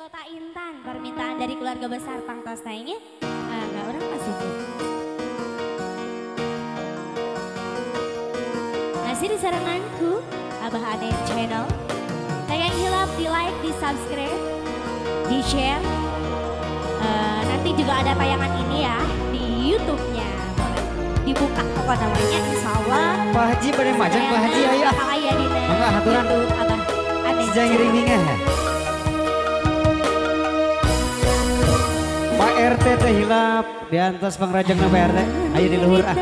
Kota Intan, permintaan dari keluarga besar Pangtosna ini. Enggak orang masih tuh. Masih di saranganku, Abah Aden Channel. Yang hilap di like, di subscribe, di share. Nanti juga ada tayangan ini ya di YouTube-nya. Dibuka pokok namanya insya Allah. Pak Haji pada majang Pak Haji ayo. Enggak aturan Abah Aden. Sejang ringingan ya. Pak RT teh hilap di atas pangrajang Pak RT. Ayo di luhur ah.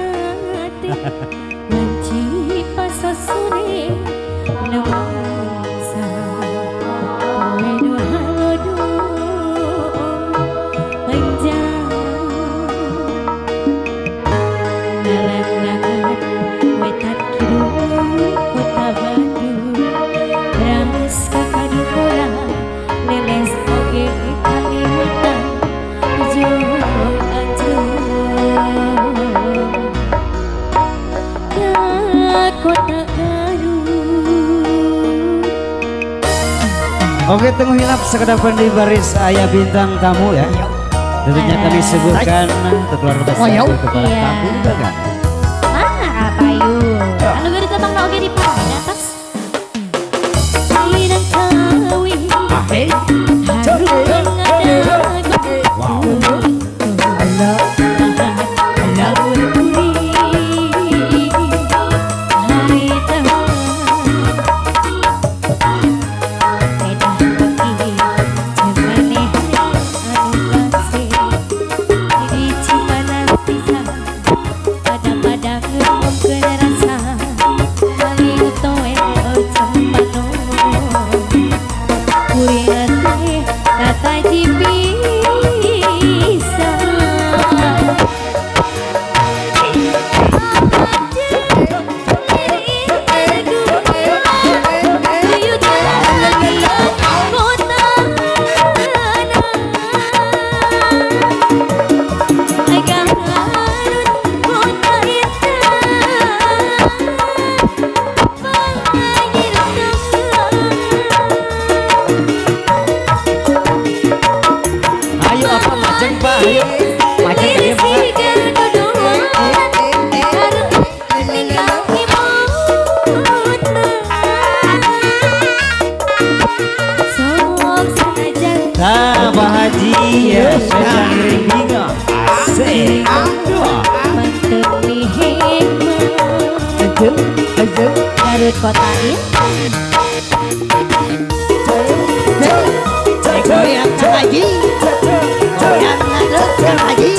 Oke, tunggu hilap sekedapan di baris ayah bintang tamu ya. Tentunya kami suguhkan untuk keluarga besar, untuk para tamu undangan. Mana apa yuk? Anu gue ditebang oge di atas. Nah, Pak Haji ya, Garut Kota Intan. Goyang Haji, goyang Haji.